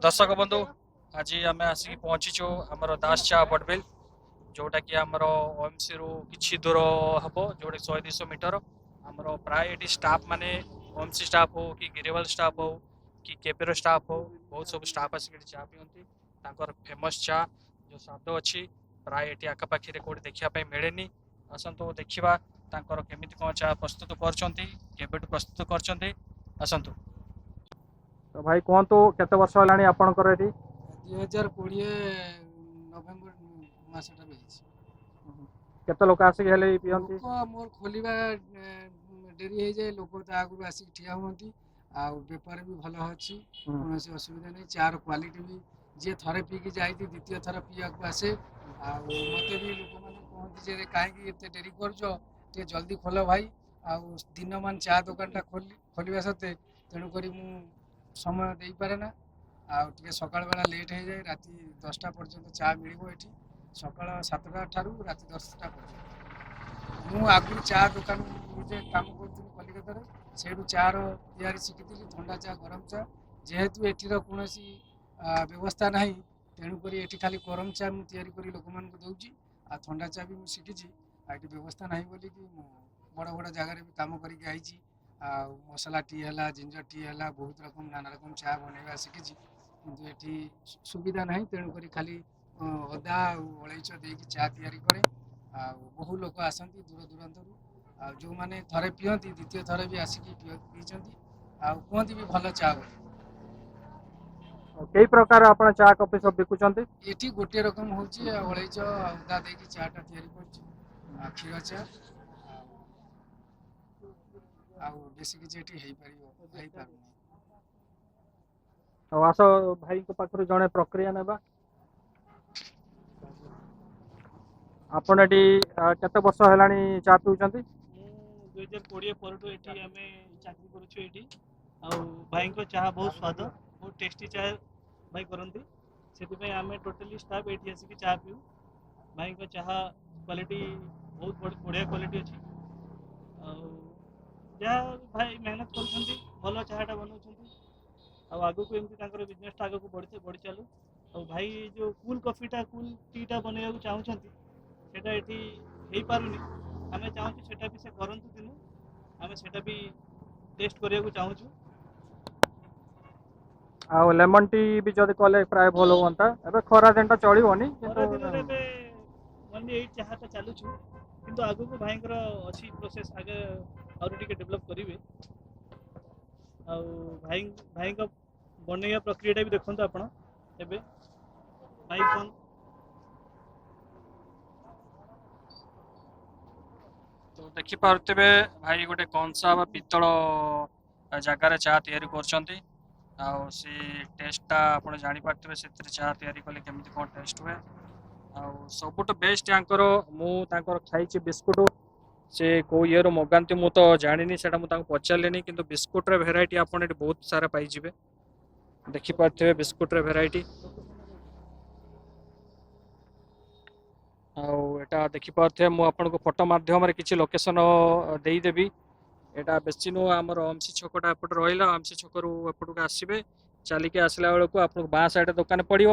ଦର୍ଶକ ବନ୍ଧୁ, ଆଜି ଆମେ ଆସିକି ପହଞ୍ଚିଛୁ ଆମର ଦାସ ଚା ବଡ଼ବିଲ, ଯେଉଁଟାକି ଆମର ଓଏମସିରୁ କିଛି ଦୂର ହେବ, ଯେଉଁଟାକି 100-200 ମିଟର। ଆମର ପ୍ରାୟ ଏଠି ଷ୍ଟାଫ୍ ମାନେ, ଓଏମସି ଷ୍ଟାଫ୍ ହଉ କି ଗିରିୱାଲ ଷ୍ଟାଫ୍ ହଉ କି କେପିର ଷ୍ଟାଫ୍ ହଉ, ବହୁତ ସବୁ ଷ୍ଟାଫ୍ ଆସିକି ଏଠି ଚା ପିଅନ୍ତି। ତାଙ୍କର ଫେମସ୍ ଚା ଯେଉଁ ସ୍ୱାଦ ଅଛି, ପ୍ରାୟ ଏଠି ଆଖପାଖରେ କେଉଁଠି ଦେଖିବା ପାଇଁ ମିଳେନି। ଆସନ୍ତୁ ଦେଖିବା ତାଙ୍କର କେମିତି କ'ଣ ଚା ପ୍ରସ୍ତୁତ କରୁଛନ୍ତି, କେବେଠୁ ପ୍ରସ୍ତୁତ କରୁଛନ୍ତି। ଆସନ୍ତୁ। ତ ଭାଇ, କୁହନ୍ତୁ, କେତେ ବର୍ଷ ହେଲାଣି ଆପଣଙ୍କର ଏଠି? 2020 ନଭେମ୍ବର ମାସଟାରୁ ହେଇଛି। କେତେ ଲୋକ ଆସିକି ହେଲେ ପିଅନ୍ତି? ଲୋକ ମୋର ଖୋଲିବା ଡେରି ହେଇଯାଏ, ଲୋକ ତା ଆଗରୁ ଆସିକି ଠିଆ ହୁଅନ୍ତି। ଆଉ ବେପାର ବି ଭଲ ଅଛି, କୌଣସି ଅସୁବିଧା ନାହିଁ। ଚାର କ୍ୱାଲିଟି ବି ଯିଏ ଥରେ ପିଇକି ଯାଇଛି, ଦ୍ୱିତୀୟ ଥର ପିଇବାକୁ ଆସେ। ଆଉ ମୋତେ ବି ଲୋକମାନେ କୁହନ୍ତି ଯେ କାହିଁକି ଏତେ ଡେରି କରୁଛ, ଟିକେ ଜଲ୍ଦି ଖୋଲ ଭାଇ। ଆଉ ଦିନମାନ ଚା ଦୋକାନଟା ଖୋଲିବା ସତ୍ତ୍ୱେ ତେଣୁକରି ମୁଁ ସମୟ ଦେଇପାରେ ନା। ଆଉ ଟିକେ ସକାଳ ବେଳା ଲେଟ୍ ହେଇଯାଏ। ରାତି 10ଟା ପର୍ଯ୍ୟନ୍ତ ଚା ମିଳିବ ଏଠି, ସକାଳ 7ଟା ଠାରୁ ରାତି 10ଟା ପର୍ଯ୍ୟନ୍ତ। ମୁଁ ଆଗରୁ ଚା ଦୋକାନ ନିଜେ କାମ କରୁଥିଲି କଲିକତାରେ, ସେଇଠୁ ଚାର ତିଆରି ଶିଖିଥିଲି, ଥଣ୍ଡା ଚା, ଗରମ ଚା। ଯେହେତୁ ଏଠିର କୌଣସି ବ୍ୟବସ୍ଥା ନାହିଁ, ତେଣୁକରି ଏଠି ଖାଲି ଗରମ ଚା ମୁଁ ତିଆରି କରି ଲୋକମାନଙ୍କୁ ଦେଉଛି। ଆଉ ଥଣ୍ଡା ଚା ବି ମୁଁ ଶିଖିଛି। ଆଉ ଏଠି ବ୍ୟବସ୍ଥା ନାହିଁ ବୋଲିକି ମୁଁ ବଡ଼ ବଡ଼ ଜାଗାରେ ବି କାମ କରିକି ଆଇଛି। ଆଉ ମସଲା ଟି ହେଲା, ଜିଞ୍ଜର ଟି ହେଲା, ବହୁତ ରକମ ନାନା ରକମ ଚା ବନେଇବା ଶିଖିଛି। କିନ୍ତୁ ଏଠି ସୁବିଧା ନାହିଁ, ତେଣୁକରି ଖାଲି ଅଦା ଆଉ ଅଳେଇଚ ଦେଇକି ଚା ତିଆରି କରେ। ଆଉ ବହୁ ଲୋକ ଆସନ୍ତି ଦୂର ଦୂରାନ୍ତରୁ। ଆଉ ଯେଉଁମାନେ ଥରେ ପିଅନ୍ତି, ଦ୍ୱିତୀୟ ଥର ବି ଆସିକି ପିଇଛନ୍ତି ଆଉ କୁହନ୍ତି ବି ଭଲ ଚା ବୋଲି। କେଇ ପ୍ରକାର ଆପଣ ଚା କଫି ସବୁ ବିକୁଛନ୍ତି? ଏଠି ଗୋଟିଏ ରକମ ହେଉଛି, ଆଉ ଅଳେଇଚ ଆଉ ଅଦା ଦେଇକି ଚାଟା ତିଆରି କରୁଛି, ଆଉ କ୍ଷୀର ଚା। ଆଉ ବେଶୀ କିଛି ଏଠି ହେଇପାରୁନି। ଆଉ ଆସ, ଭାଇଙ୍କ ପାଖରୁ ଜଣେ ପ୍ରକ୍ରିୟା ନେବା। ଆପଣ ଏଠି କେତେ ବର୍ଷ ହେଲାଣି ଚା ପିଉଛନ୍ତି? ମୁଁ 2020 ପରଠୁ ଏଠି ଆମେ ଚାକିରି କରୁଛୁ ଏଇଠି। ଆଉ ଭାଇଙ୍କ ଚାହା ବହୁତ ସ୍ୱାଦ, ବହୁତ ଟେଷ୍ଟି ଚାହା ଭାଇ କରନ୍ତି। ସେଥିପାଇଁ ଆମେ ଟୋଟାଲି ଷ୍ଟାଫ୍ ଏଇଠି ଆସିକି ଚାହା ପିଉ। ଭାଇଙ୍କ ଚାହା କ୍ୱାଲିଟି ବହୁତ ବଢ଼ିଆ କ୍ୱାଲିଟି ଅଛି। ଆଉ ଯାହା ଭାଇ ମେହନତ କରୁଛନ୍ତି, ଭଲ ଚାହାଟା ବନାଉଛନ୍ତି। ଆଉ ଆଗକୁ ଏମିତି ତାଙ୍କର ବିଜନେସଟା ଆଗକୁ ବଢ଼ି ଚାଲୁ। ଆଉ ଭାଇ ଯେଉଁ କୁଲ୍ କଫିଟା, କୁଲ୍ ଟିଟା ବନେଇବାକୁ ଚାହୁଁଛନ୍ତି, ସେଇଟା ଏଠି ହେଇପାରୁନି। ଆମେ ଚାହୁଁଛୁ ସେଇଟା ବି ସେ କରନ୍ତୁ ଦିନୁ, ଆମେ ସେଇଟା ବି ଟେଷ୍ଟ କରିବାକୁ ଚାହୁଁଛୁ। ଆଉ ଲେମନ ଟି ବି ଯଦି କଲେ ପ୍ରାୟ ଭଲ ହୁଅନ୍ତା। ଏବେ ଖରା ଦିନଟା ଚଳିବନି କିନ୍ତୁ। ଖରା ଦିନରେ ଏବେ ଓନ୍ଲି ଏଇ ଚାହାଟା ଚାଲୁଛୁ, କିନ୍ତୁ ଆଗକୁ ଭାଇଙ୍କର ଅଛି ପ୍ରୋସେସ୍, ଆଗେ ଆହୁରି ଟିକେ ଡେଭଲପ୍ କରିବେ। ଆଉ ଭାଇଙ୍କ ବନେଇବା ପ୍ରକ୍ରିୟାଟା ବି ଦେଖନ୍ତୁ ଆପଣ ଏବେ। ଭାଇ କ'ଣ ତ ଦେଖିପାରୁଥିବେ, ଭାଇ ଗୋଟେ କଂସା ବା ପିତ୍ତଳ ଜାଗାରେ ଚା ତିଆରି କରୁଛନ୍ତି। ଆଉ ସେ ଟେଷ୍ଟଟା ଆପଣ ଜାଣିପାରୁଥିବେ, ସେଥିରେ ଚା ତିଆରି କଲେ କେମିତି କ'ଣ ଟେଷ୍ଟ ହୁଏ। ଆଉ ସବୁଠୁ ବେଷ୍ଟ ୟାଙ୍କର, ମୁଁ ତାଙ୍କର ଖାଇଛି ବିସ୍କୁଟ। ସେ କେଉଁ ଇଏରୁ ମଗାନ୍ତି ମୁଁ ତ ଜାଣିନି, ସେଇଟା ମୁଁ ତାଙ୍କୁ ପଚାରିଲିନି। କିନ୍ତୁ ବିସ୍କୁଟର ଭେରାଇଟି ଆପଣ ଏଠି ବହୁତ ସାରା ପାଇଯିବେ। ଦେଖିପାରୁଥିବେ ବିସ୍କୁଟର ଭେରାଇଟି। ଆଉ ଏଇଟା ଦେଖିପାରୁଥିବେ, ମୁଁ ଆପଣଙ୍କୁ ଫଟୋ ମାଧ୍ୟମରେ କିଛି ଲୋକେସନ ଦେଇଦେବି। ଏଇଟା ବେଶୀ ନୁହଁ, ଆମର ଓଏମସି ଛକଟା ଏପଟେ ରହିଲା। ଓଏମସି ଛକରୁ ଏପଟକୁ ଆସିବେ, ଚାଲିକି ଆସିଲା ବେଳକୁ ଆପଣଙ୍କୁ ବାଁ ସାଇଡ଼୍ ଦୋକାନ ପଡ଼ିବ।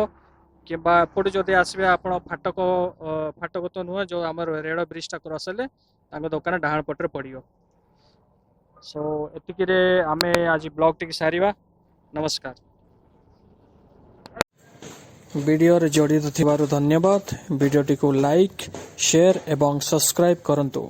କିମ୍ବା ଏପଟୁ ଯଦି ଆସିବେ ଆପଣ ଫାଟକ, ଫାଟକ ତ ନୁହେଁ, ଯେଉଁ ଆମର ରେଳ ବ୍ରିଜଟା କ୍ରସ୍ ହେଲେ ତାଙ୍କ ଦୋକାନ ଡାହାଣ ପଟରେ ପଡ଼ିବ। ସୋ ଏତିକିରେ ଆମେ ଆଜି ବ୍ଲଗ୍ଟିକି ସାରିବା। ନମସ୍କାର। ଭିଡ଼ିଓରେ ଜଡ଼ିତ ଥିବାରୁ ଧନ୍ୟବାଦ। ଭିଡ଼ିଓଟିକୁ ଲାଇକ୍, ସେୟାର ଏବଂ ସବସ୍କ୍ରାଇବ୍ କରନ୍ତୁ।